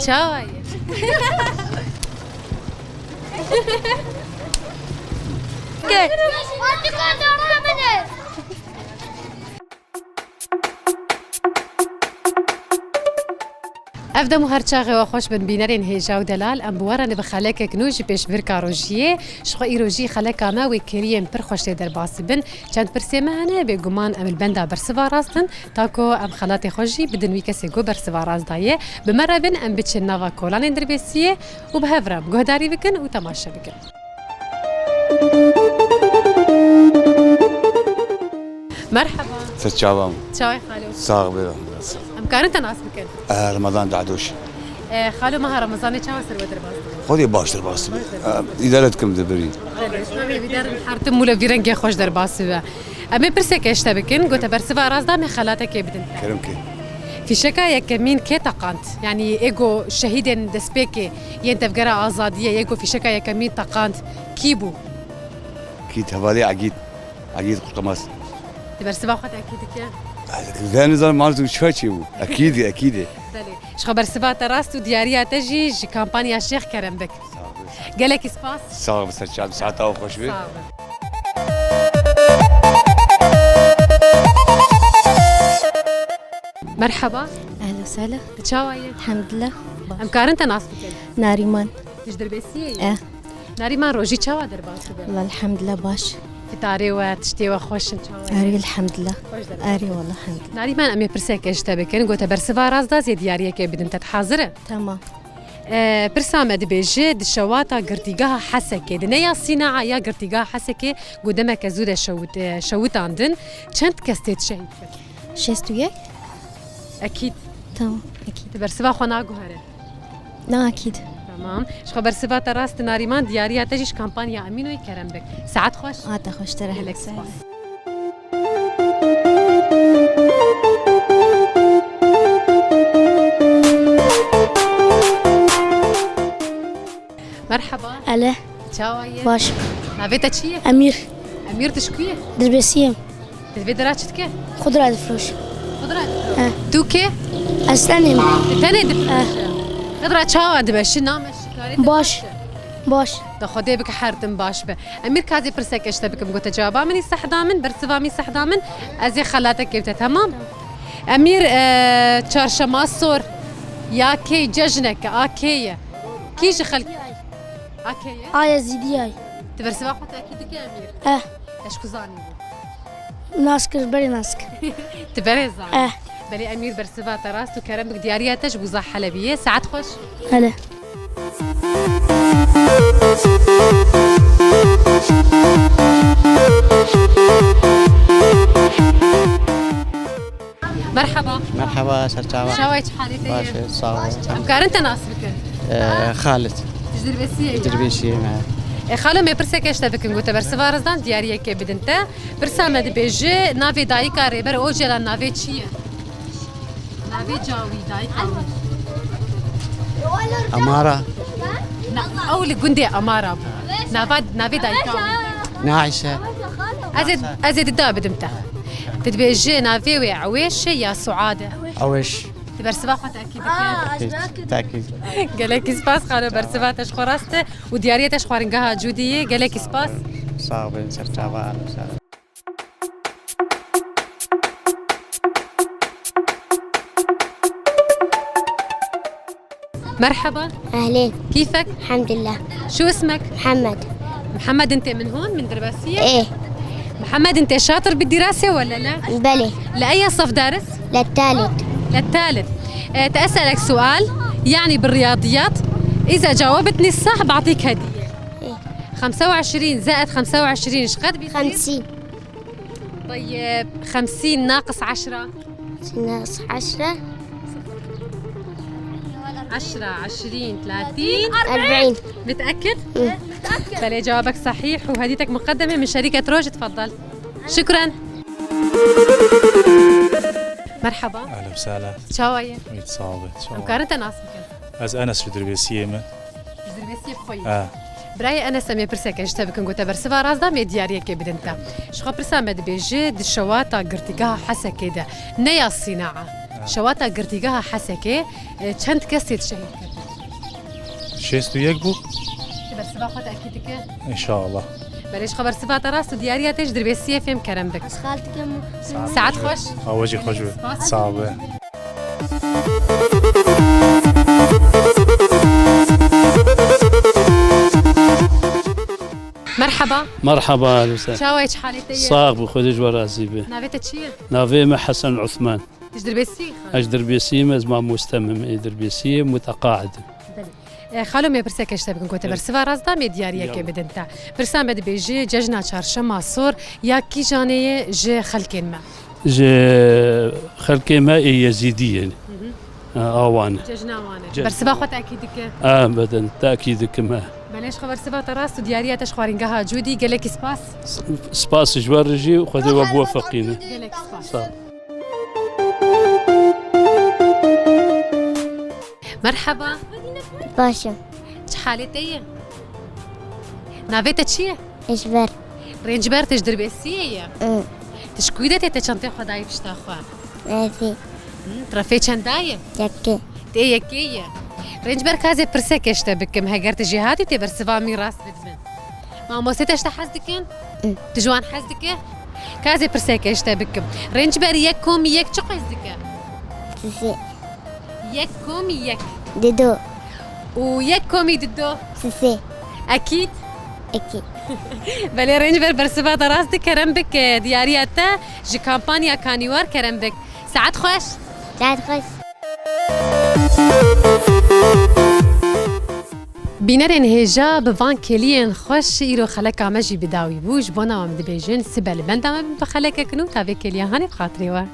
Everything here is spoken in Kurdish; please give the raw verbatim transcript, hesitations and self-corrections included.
Çawa ye? Ev dem û her çaxê we xweş bin bînerên hêja û delal. Em bi we re ne bi xelekek nû ji pêşbirka rojiyê. Ji xwe îro jî xeleka me wê kêliyên pir xweş tê derbas bin. Çend pirsê me hene, bêguman em li benda bersiva rast in, ta ku em xelatê xwe jî bidin wî kesê ku bersiva rast daye. Bi me re bin, em biçin nava kolanên Dirbêsiyê û bi hev re em guhdarî bikin û temaşe bikin. Merhaba. Ser çavan. Çawê xalo. Sağ ol, elhamdülillah. Em karin te nas bikin? Eh, Ramazan Dahdoş. Eh, xalo, meha Ramazanê çawa ser we derbas dibe? Xwedê baş derbas dibe. Baş derbas dibe. Eh, îdare dikim di birî. Belê, ji me vê vî derin her tim mûle vî rengê xweş derbas dibe. Em ê pirseke ji te bikin, gote bersiva rast da me xelatekê bidin te. Kerem ke. Fîşeka yekemîn kê teqand? Yanî ê go şehîdên destpêkê yên tevgera azadiyê, yê go fîşeka yekemîn teqand, kî bû? Kî, hevalê Egîd. Egîd Kurtamaz. Di bersiva xwe tekî dike? Vê nizanim, mal tu çi çê bû? Ekîdî, ekîdî. Belê. Ji xwe bersiva te rast û diyariya te jî ji kampanya Şêx Kerem bik. Sağ ol. Gelekî spas. Sağ ol, ser çav, saeta xweş be. Sağ ol. Merhaba. Ehlen sehlen. Çawa ye? Elhamdülillah. Em karin te nas bikin? Nariman. Tu ji Dirbêsiyê yî? Eh. Nariman, rojî çawa derbas dibe? Wela elhamdülillah baş. Fitarê we, tiştê we xweş in, çawa ye? Erê, elhamdülillah. Xweş derbas. Erê, wela elhamdülillah. Nariman, em ê pirseke ji te bikin, gote bersiva rast da, zê diyariyekê bidin te. Tu hazir e? Tamam. E, pirsa me dibêje, di şewata girtîgeha Hesekê, di neya Sînaa ya girtîgeha Hesekê, ku demeke zû de şewit-, e, şewitandin, çend kes tê şehîd kirin? Şêst û yek. Ekîd. Tamam, ekîd. Tu bersiva xwe naguhere? Na, ekîd. Tamam. Ji xwe bersiva te rast, Nariman, diyariya te jî ji kampanya Emînoyê kerem bik. Saet xweş. A te xweştir e. Gelek spas. Merhaba. Ele. Çawa ye? Baş. Navê te çi ye? Emîr. Emîr, tu ji ku ye? Dirbêsiyê. Tu vê dera çi dike? Xudra difroş. Xudra difroş. He. Tu kê? Ez tenê me. Tu tenê difroşî? He. Xudra çawa dibe? Şi name şi karê te baş. Baş. Da Xwedê bike her tim baş be. Emîr, ka ez ê pirseke ji te bikim, gote cewaba min î sehda min, bersiva min î sehda min, ez ê xelatekê bide, temam? Emîr, e, çarşema sor ya kê, cejneke a kê ye? Kî ji xelk-, a kê ye? A Ezîdiyay. Tu bersiva xwe tekî dike, Emîr? Eh. Ez ku zanî bû. Nas kir, berê nas kir. Tu berê zanî. Eh. Belê Emîr, bersiva te rast û kerem bik, diyariya te ji Buza Helebiyê. Saet xweş. Hele. Merhaba. Merhaba, ser çava. Çawa ye, çi halê te ye? Baş e, sağ ol. Em karin te nas bikin? Ee, Xalid. Ji Dirbêsiyê ye? Dirbêsiyê me. E, xalo, me pirseke ji te bikin, gote bersiva rizdan diyariyekê bidin te. Pirsa me dibêje, navê dayika Rêber Ocalan navê çi ye? Navê cawî, dayika wî. Amara. Na, ew li gundê Amara bû. Nava, navê dayika wî. Naîşe. Ez ê, ez ê dida bidim te. Tu dibêjî navê wê Ewêş e ya Suad e? Ewêş. Tu bersiva xwe tekî dikî? Tekî, tekî. Gelekî spas xalo, bersiva te ji xwe rast e û diyariya te ji xwaringeha Cûdî ye. Gelekî spas. Sağ olun, ser çava, sağ olun. مرحبا. أهلين. كيفك؟ الحمد لله. شو اسمك؟ محمد. محمد، أنت من هون، من درباسية؟ إيه. محمد، أنت شاطر بالدراسة ولا لا؟ بلي. لأي صف دارس؟ للثالث. للثالث. آه، تأسألك سؤال، يعني بالرياضيات، إذا جاوبتني الصح بعطيك هدية. إيه. خمسة وعشرين زائد خمسة وعشرين، إيش قد بيصير؟ خمسين. طيب، خمسين ناقص عشرة؟ ناقص عشرة. عشرة، عشرين، ثلاثين. أربعين. متأكد؟ إيه. بلي، جوابك صحيح، وهديتك مقدمة من شركة روج، تفضل. شكرا. مرحبا. أهلا وسهلا. Çawa ye? Wît, sağ ol. Em karin te nas bikin? Ez Enes ji Dirbêsiyê me. Ji Dirbêsiyê bi xwe yî. Ha. Birayê Enes, em ê pirseke ji te bikin, ku te bersiva rast da, em ê diyariyekê bidin te. Ji xwe pirsa me dibêje, di şewata girtîgeha Hesekê de, ne ya Sînaa, Şewata girtîgeha Hesekê, e, çend kes tê şehîd kirin? Şêst û yek bû. Tu bersiva xwe tekîd dike? Înşallah. Belê, ji xwe bersiva te rast û diyariya te ji Dirbêsiyê fêm kerem bik. Ez xaltike min. Saet xweş. Awe jî xweş be. Spas. Sağ be. Merhaba. Merhaba, Elwisa. Çawa yî, çi halê te ye? Sax bû, Xwedê ji we razî be. Navê te çi ye? Navê me Hesen Osman. Tu ji Dirbêsiyê yî, xalo? Ez ji Dirbêsiyê me, ez mamoste me, me yê Dirbêsiyê, muteqaid im. Belê. E, xalo, me pirseke ji te bikin, ku te Ya. bersiva rast da, me diyariyeke Ya. bidin te. Pirsa me dibêje, cejna Çarşema Sor ya kîjanê ye ji xelkên me? Ji xelkê me ê Yezîdî yên. Hı hı. E, awan e. Cejna wan e. Cejna Bersiva wan. xwe tekîd dike? E, bidin, tekîd dikim e. Belê, ji xwe bersiva te rast û diyariya te ji xwarîngeha Cûdî, gelekî spas. S-, spas ji we re jî, Xwedê we biwefiqîne. Gelekî spas. Sağ ol. Merheba. Baş im. Çi halê te ye? Navê te çi ye? Rêncber. Rêncber, tu ji Dirbêsiyê ye? Hı. Tu ji ku de tê, te çantê xwe dayî pişta xwe? Hı, tu refê çenda ye? Yekê. Tê yekê ye. Rêncber, ka ez ê pirseke ji te bikim, heger tu jêhatî, tê bersiva min rast bidî min. Mamostê te ji te hez dikin? Hı. Tu ji wan hez dike? Ka ez ê pirseke ji te bikim. Rêncber, yek komî yek çi qîz dike? Sisê. Yek komî yek. Dido. Û yek komî dido? Sisê. Ekîd? Ekîd. Belê, Rêncber, bersiva te rast dike, kerem bik, e, diyariya te ji kampanya Kanîwar kerem bik. Saet xweş. Saet xweş. Bînerên hêja, bi van kêliyên xweş îro xeleka me jî bi dawî bû. Ji bona we em dibêjin sibe li benda me bin bi xelekek nû ta vê kêliya hanê bi xatirê we.